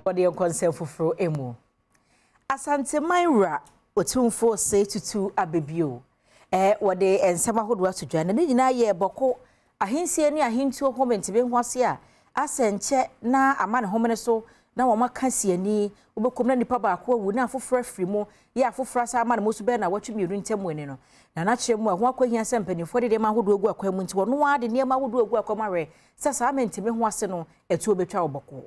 Wɔde yɛn nkɔnsɛm foforɔ mu. Asanteman wura Otumfoɔ Osei Tutu Ababio wɔde nsɛm ahodoɔ ato dwa na ne nyinaa yɛ Bawku ahensie ne ahentuo ho ntumi ho ase a asɛ nkyɛ na ama ne homene so na wɔn aka si ani wobɛkɔm na nipa baako awu na afoforɔ afiri mu yɛ afoforɔ asa ama ne mu so bɛyɛ na wɔtwe mmienu ntam ani no na n'akyerɛ mu a ɛho akɔhia sɛ mpanimfoɔ de nneɛma ahodoɔ gu akwan mu nti wɔn ara de nneɛma ahodoɔ gu akwan mu ahwɛ sɛ saa mentumi ho ase no ɛtuo bɛtwa wɔ Bawku.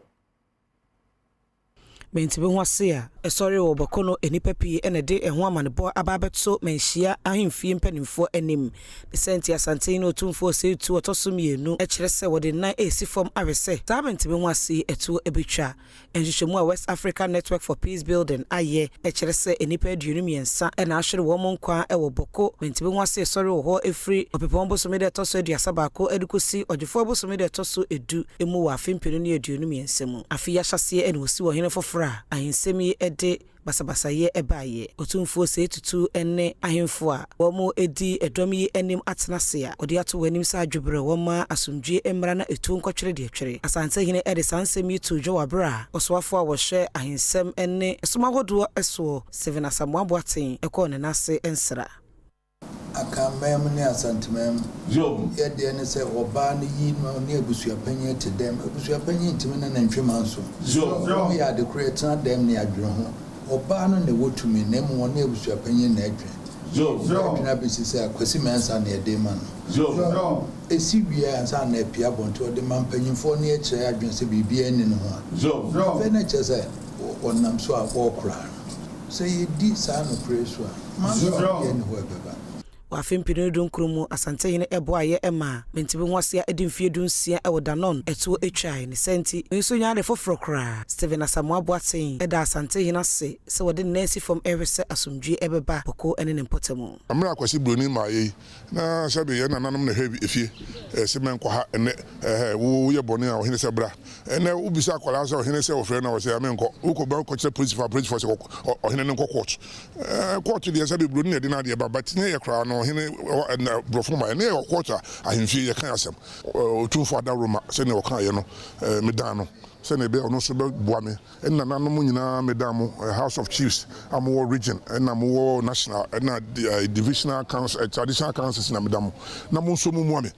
Mentumi ho ase a ɛsɔre wɔ Bawku no, nnipa pii ɛna de ɛho amanebɔ aba abɛto Manhyia ahemfie mpanimfoɔ anim ne sɛ nti Asantehene Otumfoɔ Osei Tutu ɔtɔ so mmienu kyerɛ sɛ wɔde nan ɛresi fam ahwɛ sɛ saa mentumi ho ase ɛtuo ɛbɛtwa. Nhwehwɛmu a West Africa Network for Peace Building ayɛ kyerɛ sɛ nnipa 23 ɛna ahwere wɔn nkwa ɛwɔ Bawku mentumi ho ase ɛsɔre wɔ hɔ ɛfiri Ɔpepɔn bosome de ɛtɔ so 31 ɛde kɔsi Ɔgyefoɔ bosome de ɛtɔ so 10 mu wɔ afe 2023 mu. Afe yi ahyɛseɛ ɛna wɔsi wɔ hene foforɔ a ahensɛm yi de basabasayɛ ɛbaeɛ. Otumfoɔ Osei Tutu ne ahemfo a wɔn di ɛdɔm yi anim atena ase a wɔde ato wɔn anim sɛ adwoberɛ wɔma asomdwie mmara na ɛtuo nkɔtwere deɛ twere. Asantehene de saa nsɛm yi to dwa wɔ abere a ɔsoafoɔ a wɔhwɛ ahensɛm ne ɛsom ahodoɔ soɔ, Stephen Asamoah Boateng, ɛkɔɔ ne n'ase nsra. Akanman ne Asanteman mu yɛdeɛ ne sɛ ɔbaa no yi no ne abusuapanyin te dɛm. Abusuapanyin ntumi ne ne ntwema nso wɔn yɛ ade korɔ ɛtena dɛm ne adwene ho. Ɔbaa no na ɛwɔ tumi na emu wɔne abusuapanyin na ɛdwene ɛdwene abɛsi sɛ Akwasi Mɛnsa na ɛde ma no esi wie ansa na apia abɔnten. Ɔde ma mpanyinfoɔ ne ɛkyerɛ adwene sɛ biribiara nni ne ho a afei na kyerɛ sɛ ɔnam so a wɔrekora no sɛ yɛdi saa nokorɛ so a manso yɛ ne hɔ ɛbɛba. Wɔ afe 2019 mu, Asantehene ɛboayɛ ɛma mentumi ho ase a ɛdi mfeɛ 16 ɛwɔ Danon ɛtoɔ atwae ne sɛ nti nso nya ade foforɔ koraa. Stephen Asamoah Boateng ɛda Asantehene ase sɛ wɔde ne nan asi fam ɛhwɛ sɛ asomdwie ɛbɛba Bawku ne ne mpɔtam. Mmerɛ Akwasi Buroni maa yei na sɛbe yɛn nananom na ɛhwɛ efie sɛ mɛnkɔ ha ɛnɛ ɛhɛ woyɛ bɔne a ɔhene sɛ bra. Ɛnɛ wobisa akwadaa sɛ ɔhene sɛ wɔfrɛ no a wɔsɛ menkɔ. Wokɔ bɛ kɔkyerɛ polisifoɔ a polisifoɔ sɛ ɔhene no nkɔ court. Court deɛ sɛbe buroni na ɛde no adeɛ ba, but ne yɛ koraa no ɔhene ɛna borɔfo ma ne yɛ court a ahemfie yɛka asɛm. Otumfoɔ adaworoma sɛnea ɔkaeɛ no, medan no sɛnea ɛbɛyɛ ɔno nso bɛboa me ɛna nananom nyinaa. Medan mo House of Chiefs a mowɔ region ɛna mowɔ national ɛna divisional council, traditional councils na meda mo na mo nso mo mua me.